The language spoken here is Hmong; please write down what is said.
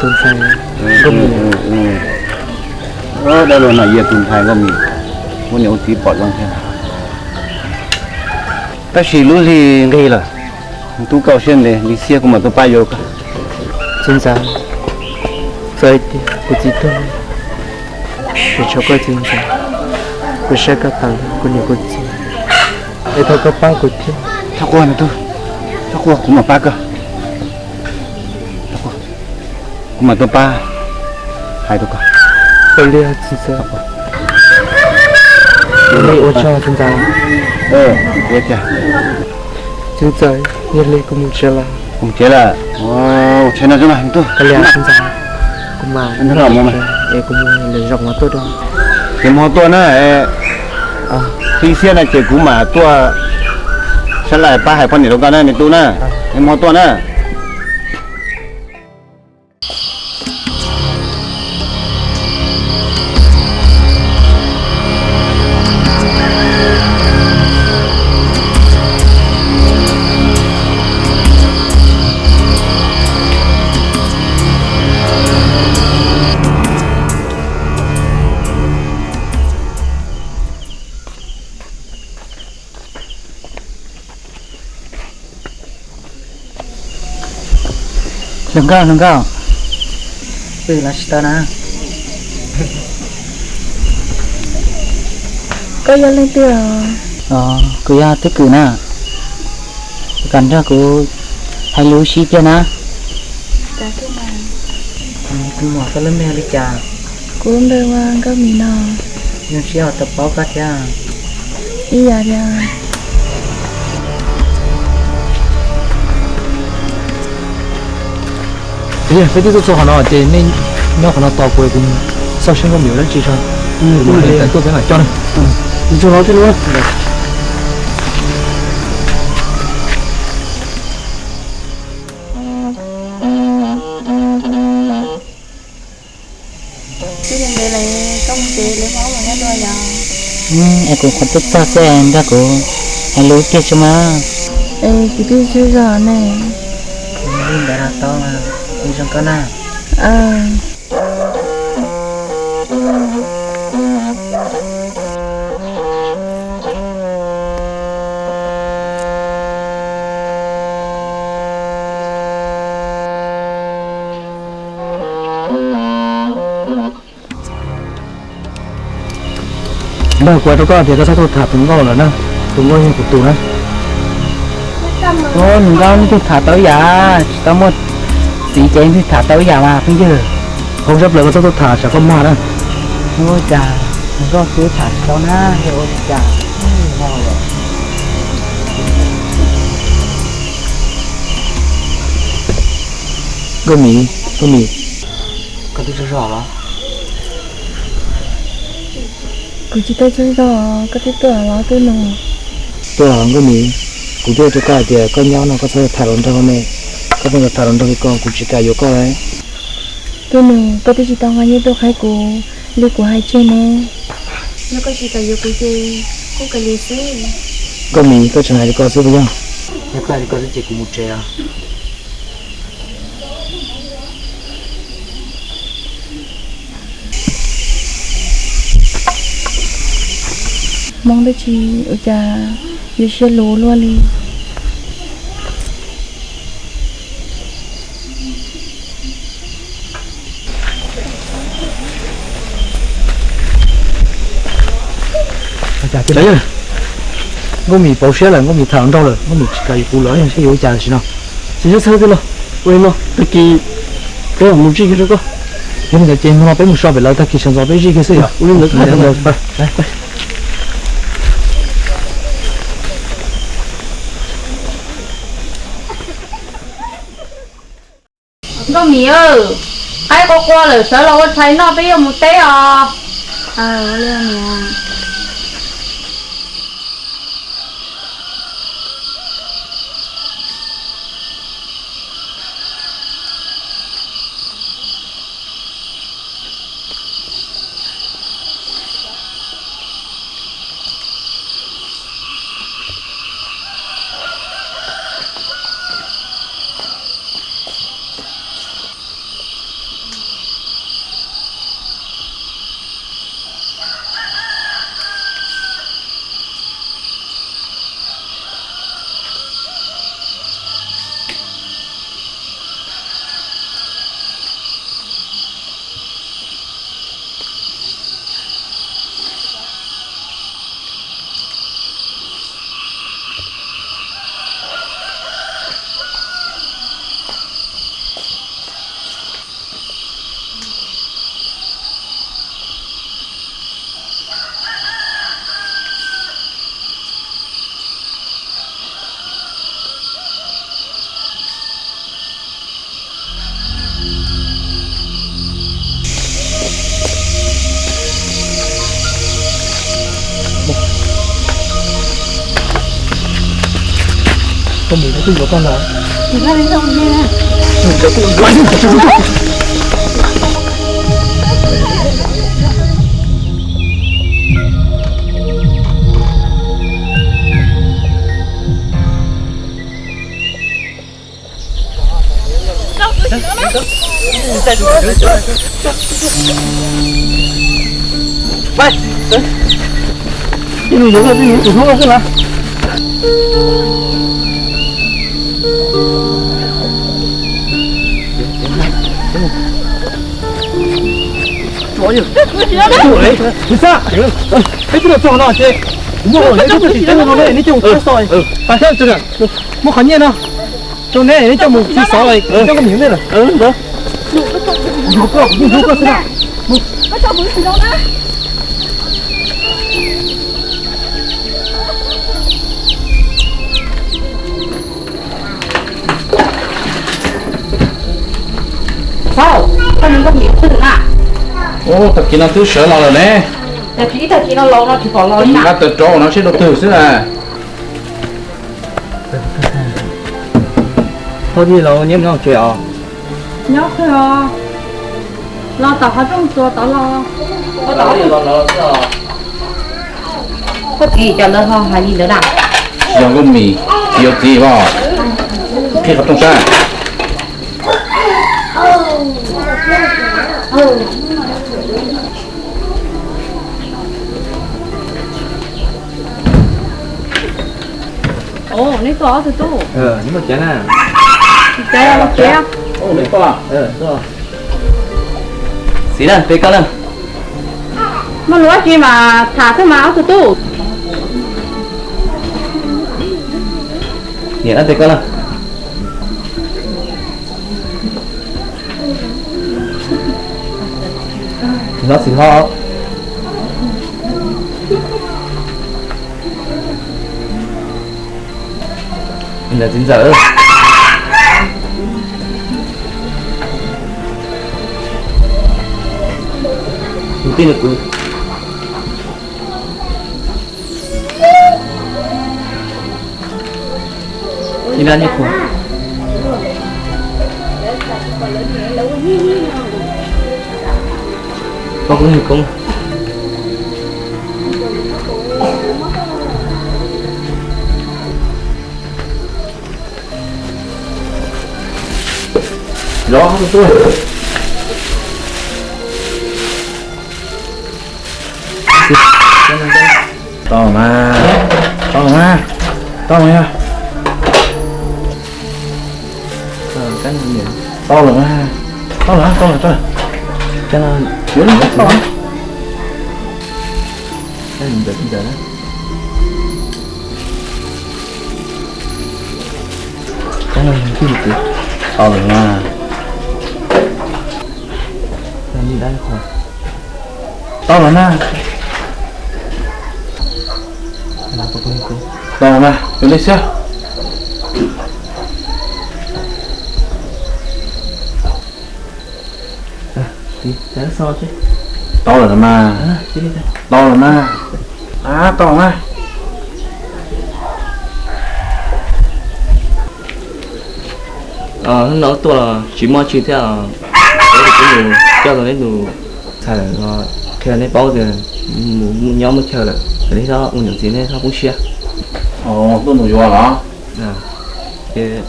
Tus ntxhais Nkauj Mis. Dab laug Nom Yias tus ntxhais Nkauj Mis, muaj niam ua txiv pom zoo thiab. Tab sis lub hli nqig lawm, tub, koj ua siab ntev, li xiab kuv mam tuaj pab yuav koj. Txiv ntxawm, txawm tias kuv txiv tuag, tsis tshua koj txiv ntxawm, kuv saib koj tau kuv niam kuv txiv, es thov koj pab kuv thiab. Txhob quaj me tub, txhob quaj, kuv mam pab koj. Kuv mam tuaj pab hais rau koj. Ua li txiv ntxawm. Ua tsaug txiv ntxawm. Txiv ntxawm, yog li kuv mus tsev lawm. Kuv mus tsev lawm. Ua tsaug no tub. Ua li txiv ntxawm, kuv mam, es kuv mus lwm zaus mas tuaj dua. Ces mus ho tuaj na. Tib xiab na ces kuv mam tuaj sab laj pab hais poj niam rau koj na me tub na. Es mus ho tuaj na. Hluas nkauj, hluas nkauj, pw los tsis tau na. Koj yog leej twg os? Kuv yog Twj Kwm na. Koj nrog kuv hais lus sib pliag na. Kuv muam, koj lub npe hu li cas? Kuv lub npe hu ua Nkauj Mis no. Zoo siab uas tau paub koj thiab. Ib yam li. Peb twb tuaj txog qhov no ces nej nyob qhov no tos kuv, kuv xauj seb Nkauj Mis ua dab tsi tso. Kuv mam li tuaj peb mam coj na. Twb ntev ntev lawm, koj mus tsev, lawv hmoob mus nyob dua yom. Es kuv qhuav tuaj txog xwb, nrog kuv hais lus tiag tso mas. Es kuv twb tsaug zog ne. Li ntawd los tau, zoo koj na. Npawg, kuv hais rau koj tias koj txhob tuaj tham tus nkauj lawm na, tus nkauj yog kuv tus na. Tus nkauj nej twb tham tau ib yam, tsis tau muaj txiv ces twb tham tau ib yam mas phooj ywg. Hoob sab plaws koj txhob tuaj tham tsam koj mag na. Ua cas tus nkauj twb tham tsis tau na, yog ua li cas? Nkauj Mis, Nkauj Mis, koj twb tsaug zog los? Kuv tsis tau tsaug zog, koj twb tuaj los Tub Nus? Tuaj Nkauj Mis, kuv twb hais rau koj hais tias koj nyob no koj txhob tham hluas nraug ne, koj pheej tham hluas nraug li ko kuv tsis kam yuav koj lauj. Tub Nus, koj twb tsis tau nqa nyiaj tuaj qhaib kuv li kuv hais tseg ne. Yog koj tsis kam yuav kuv ces kuj kav liam xwb. Nkauj Mis, koj tseem hais li ko xwb puas yog? Yog koj hais li ko xwb ces kuv mus tsev os. Hmoob dab tsi ua cas yuav siab luv luaj li. Nkauj Mis pauv siab lawm, Nkauj Mis tham hluas nraug lawm, Nkauj Mis tsis kam yuav kuv lawm, yog saib yuav ua cas tam sim no. Txiv Xyooj Txhawj, twb los ua li no, tag kis peb mam mus zij kiag rau koj. Yog li ntawd ces hnub no peb mus so pem lawv, tag kis sawv ntxov peb zij kiag xwb yom. Ua li ntawd, peb. Nkauj Mis, qaib qua qua lawm, sawv los ua tshais noj peb yuav mus teb os. Koj mus, kuv twb yuav koj ntag. Peb twb los txog no ces muab qhov nyiaj rau kuv txiv teb no ne, neb coj mus txiv xov. Muab qhov nyiaj no rau neb, neb coj mus txiv xov, coj koj me nyuam ntej lawm. Yuav koj, kuv yeej yuav koj xwb na. Thaum, koj nws nkauj nyiam twg na? Ub, tag kis no twb sawv los lawm ne. Tag kis, ib tag kis no laus no tsis pom los li na. Nqa tawm rau no seb rau twg xwb na. Thaum twg los nyob no tsev os? Nyob qhov os, los tom qhov rooj txuas tod los. Koj txiv, cas lawv ho hais li ntawd na? Tsis yog nkauj mis, tsis yog txiv os. Qhib qhov rooj sab. Neb tuaj ob tug tub. Neb tuaj tsev na? Tsev, tsev. Txiv na, peb koj na. Muaj lus dab tsi mas tham xwb mas ob tug tub. Niam na, peb koj na. Txiv hlob, txiv hlob. Ntawm txiv ntxawm. Tus tij nws kwv. Ib dab niag khuam. Koj kuj niag koob. Los tuaj. Tau mas, tau mas, tau mas yog. Tau lawm mas, tau lawm, tau lawm, tau lawm. Yuav tau. Tau lawm mas. Tau lawm na. Tau lawm na, yuav li xwb. Tau lawm na mas. Tau lawm na. Tau lawm na. Hnub no tuaj los tsis muaj tsi thiab, kuv tus tub nws coj tau neb tus ntxhais los qhia neb paub tias mus nyob muaj chaw lawm, neb txhob ua niam txiv neb txhob poob siab. Tuaj nug yuav los? Ces